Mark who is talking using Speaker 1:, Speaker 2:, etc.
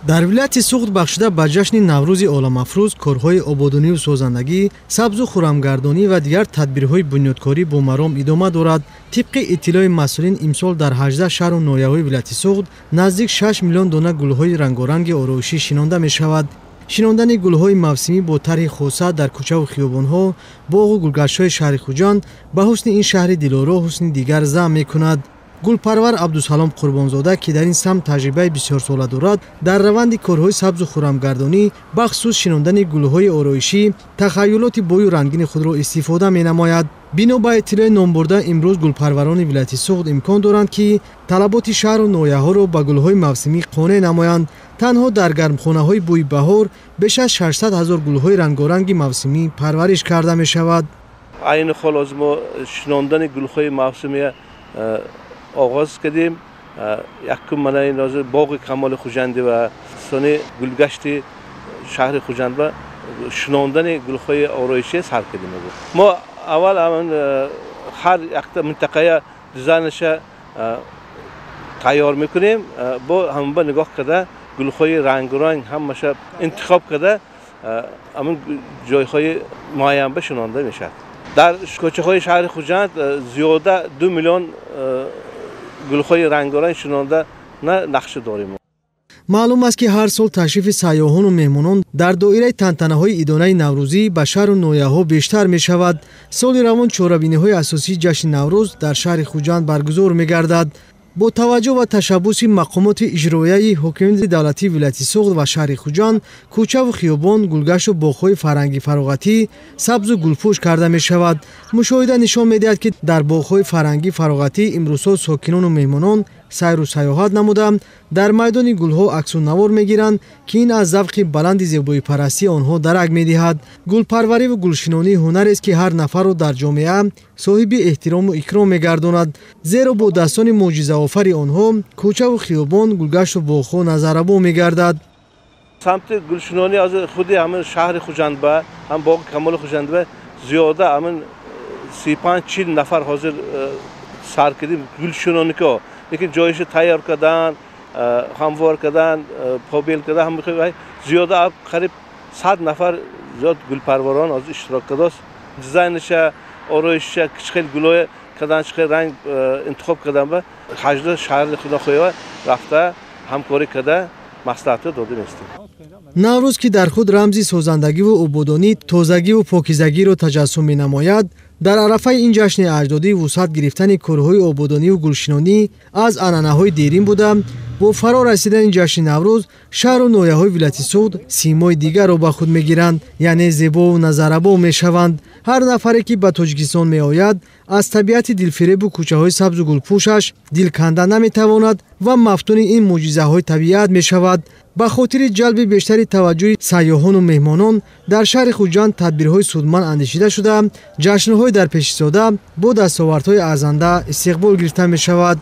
Speaker 1: Дар вилояти Суғд бахшида ба ҷашни Наврӯзи оламафрӯз корҳои ободониву созандагӣ, сабзу хуррамгардонӣ ва дигар тадбирҳои бунёдкорӣ бо маром идома дорад. Тибқи иттилои масъулин, имсол дар 18 шаҳру ноҳияҳои вилояти Суғд наздик 6 миллион дона гулҳои рангоранги ороишӣ шинонда мешавад. Шинондани гулҳои мавсимӣ бо тарҳи хоса дар кӯчаву хиёбонҳо, боғу гулгаштҳои шаҳри Хуҷанд ба ҳусни ин шаҳри дилоро ҳусни дигар зам мекунад. Гулпарвар Абдусалом Қурбонзода, ки дар ин самт таҷрибаи бисёрсола дорад, дар раванди корҳои сабзу хуррамгардонӣ, бахусус шинондани гулҳои ороишӣ, тахайюлоти бою рангини худро истифода менамояд. Бино ба иттилои номбурда, имрӯз гулпарварони вилояти Суғд имкон доранд, ки талаботи шаҳру ноҳияҳоро ба гулҳои мавсимӣ қонеъ намоянд. Танҳо дар гармхонаҳои бӯи баҳор беш аз 600 ҳазор гулҳои рангоранги мавсимӣ парвариш карда мешавад.
Speaker 2: Айни ҳол ҳозир мо шинондани гулҳои мавсимия оғоз кардем. Якум мана ин ҳозир боғи Камоли Хуҷандӣ ва сони гулгашти шаҳри Хуҷанд ва шинондани гулҳои ороишӣ сар кардем. Мо аввал ҳар якта минтақая дизайнаша тайёр мекунем, бо ҳамба нигоҳ карда гулҳои рангоранг ҳамаша интихоб карда ҳамин ҷойҳои муайянба шинонда мешавад. Дар кӯчаҳои шаҳри Хуҷанд зиёда 2 миллион гулҳои рангоранг шинонда нақша дорем.
Speaker 1: Маълум аст, ки ҳар сол ташрифи сайёҳону меҳмонон дар доираи тантанаҳои идонаи наврӯзӣ ба шаҳру ноҳияҳо бештар мешавад. Соли равон чорабиниҳои асосии ҷашни Наврӯз дар шаҳри Хуҷанд баргузор мегардад. Бо таваҷҷӯҳ ба ташаббуси мақомоти иҷроияи ҳокимияти давлатии вилояти Суғд ва шаҳри Хуҷанд, кӯчаву хиёбон, гулгашту боғҳои фарҳангӣ фароғатӣ сабзу гулпӯш карда мешавад. Мушоҳида нишон медиҳад, ки дар боғҳои фарҳангӣ фароғатӣ имрӯзҳо сокинону меҳмонон сайру сайёҳат намуда, дар майдони гулҳо аксу навор мегиранд, ки ин аз завқи баланди зебоипарастии онҳо дарак медиҳад. Гулпарвариву гулшинонӣ ҳунарест, ки ҳар нафарро дар ҷомеа соҳиби эҳтирому икром мегардонад, зеро бо дастони мӯъҷизаофари онҳо кӯчаву хиёбон, гулгашту боғҳо назаррабо мегардад.
Speaker 2: Самти гулшинонӣ аз худи ҳамин шаҳри Хуҷандба, ҳам боғи Камоли Хуҷандба зиёда ҳамин 35-40 нафар ҳозир сар кардем гулшинонико. Лекин ҷоиша тайёр кардан, ҳамвор кардан, побел кардан, ҳам зиёда қариб 100 нафар зиёд гулпарварон ҳозир иштирок кардааст. Дизайниша, ороишша, чӣ хел гулҳое кардан, чӣ хел ранг интихоб кардан ба 18 шаҳри Худохоя рафта ҳамкорӣ карда маслиҳатро дода местем.
Speaker 1: Наврӯз, ки дар худ рамзи созандагиву ободонӣ, тозагиву покизагиро таҷассум менамояд, дар арафаи ин ҷашни аҷдодӣ вусъат гирифтани корҳои ободониву гулшинонӣ аз анъанаҳои дерин буда, бо фаро расидани ҷашни Наврӯз шаҳру ноҳияҳои вилояти Суғд симои дигарро ба худ мегиранд, яъне зебову назаррабо мешаванд. Ҳар нафаре, ки ба Тоҷикистон меояд, аз табиати дилфиребу кӯчаҳои сабзу гулпӯшаш дилканда наметавонад ва мафтуни ин мӯъҷизаҳои табиат мешавад. Ба хотири ҷалби бештари таваҷҷӯҳи сайёҳону меҳмонон дар шаҳри Хуҷанд тадбирҳои судманд андешида шуда, ҷашнҳои дар пешистода бо дастовардҳои арзанда истиқбол гирифта мешавад.